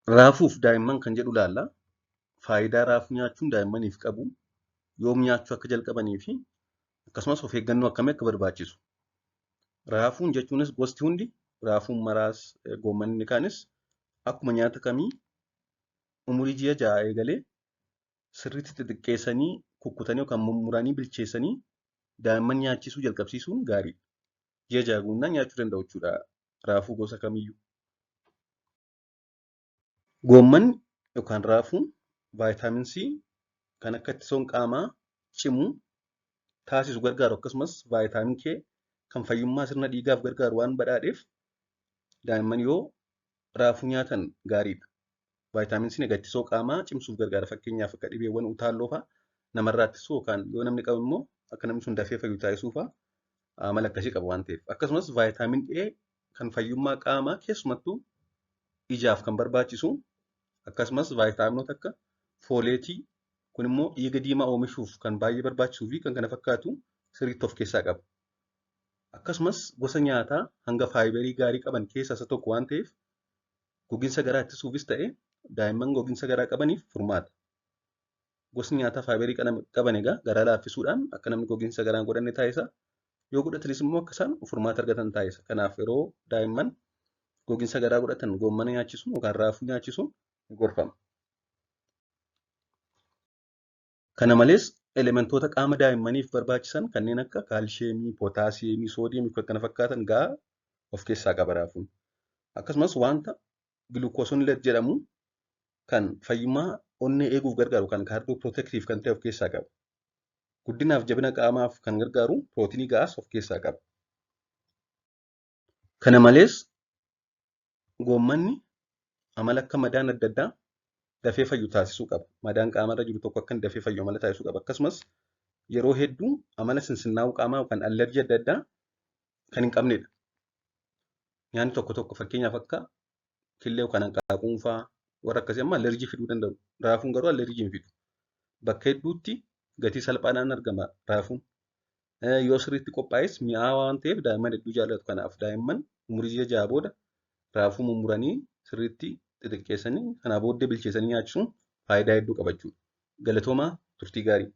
Raafuuf daa'imman kan jedhu ilaalla. Faayidaa raafuu nyaachuun daa'immaniif qabu, yoom nyaachuu akka jalqabanii fi akkasumas of eeggannoo akkamii akka barbaachisu. Raafuun jechuunis gosti hundi raafuun maraas goommanni kaanis akkuma nyaata kamii umurii ji'a 6 eegalee sirriitti xixiqqeessanii kukkutanii yookaan mummuranii bilcheessanii daa'imman nyaachisuu jalqabsiisuun gaariidha. Ji'a 6 guunnaan nyaachuu danda'u jechuudha raafuu gosa kamiyyuu. Goommanni yookaan raafuun vaayitaamin C kan akka ittisoon qaamaa cimu taasisu gargaaru akkasumas vaayitaamin K kan fayyummaa sirna dhiigaaf gargaaru waan badhaadheef daa'imman yoo raafuu nyaatan gaariidha. Vaayitaamin C egaa ittisoo qaamaa cimsuuf gargaara. Fakkeenyaaf akka dhibeewwan utaalloo fa'aa namarraa ittisuu yookaan yoo namni qabu immoo akka namni sun dafee fayyu taasisuu fa'aa amala akkasii qaba waan ta'eef. Akkasumas vaayitaamin A kan fayyummaa qaamaa keessumattuu ijaaf kan barbaachisu akkasumas vaayitaaminoota akka fooleetii kun immoo dhiiga diimaa oomishuuf kan baay'ee barbaachisuu fi kan kana fakkaatu sirriitti of keessaa qaba. Akkasumas gosa nyaataa hanga faayibarii gaarii qaban keessaa isa tokko waan ta'eef gogiinsa garaa ittisuufis ta'e daa'imman gogiinsa garaa qabaniif furmaata. Gosni nyaataa faayibarii qaban egaa garaa laaffisuudhaan akka namni gogiinsa garaa hin godhanne taasisa. Yoo godhatanis immoo akka isaan furmaata argatan taasisa. Kanaaf yeroo daa'imman gogiinsa garaa godhatan goommana nyaachisuun yookaan raafuu nyaachisuun ni gorfama. Kana malees elementoota qaama daa'immaniif barbaachisan kanneen akka kaalshiyeemii, pootaasiyeemii, soodiyeemii fi kan kana fakkaatan gahaa of keessaa qaba raafuun. Akkasumas wanta gilukoosonileet jedhamu kan fayyummaa onnee eeguuf gargaaru kan kaardiyoo pirootektiif kan ta'e of keessaa qaba. Guddinaaf jabina qaamaaf kan gargaaru pirootinii gahaas of keessaa qaba. Kana malees goommanni amala akka madaan adda addaa dafee fayyu taasisuu qaba. Madaan qaamarra jiru tokko akka inni dafee fayyu amala taasisuu qaba. Akkasumas yeroo hedduu amala sinsinnaa'uu qaamaa yookaan allerjii adda addaa kan hin qabnedha. Nyaanni tokko tokko fakkeenyaaf akka killee yookaan hanqaaquun fa'aa warra akkasii amma allerjii fiduu danda'u. Raafuun garuu allerjii hin fidu. Bakka hedduutti gatii salphaadhaan argama raafuun. Yoo sirriitti qophaa'es mi'aawaa waan ta'eef daa'imman hedduu jaallatu. Kanaaf daa'imman umurii ji'a 6 booda raafuu mummuranii sirriitti xixiqqeessanii kanaa booddee bilcheessanii nyaachisuun faayidaa hedduu qaba jechuudha. Galatoomaa, turtii gaarii.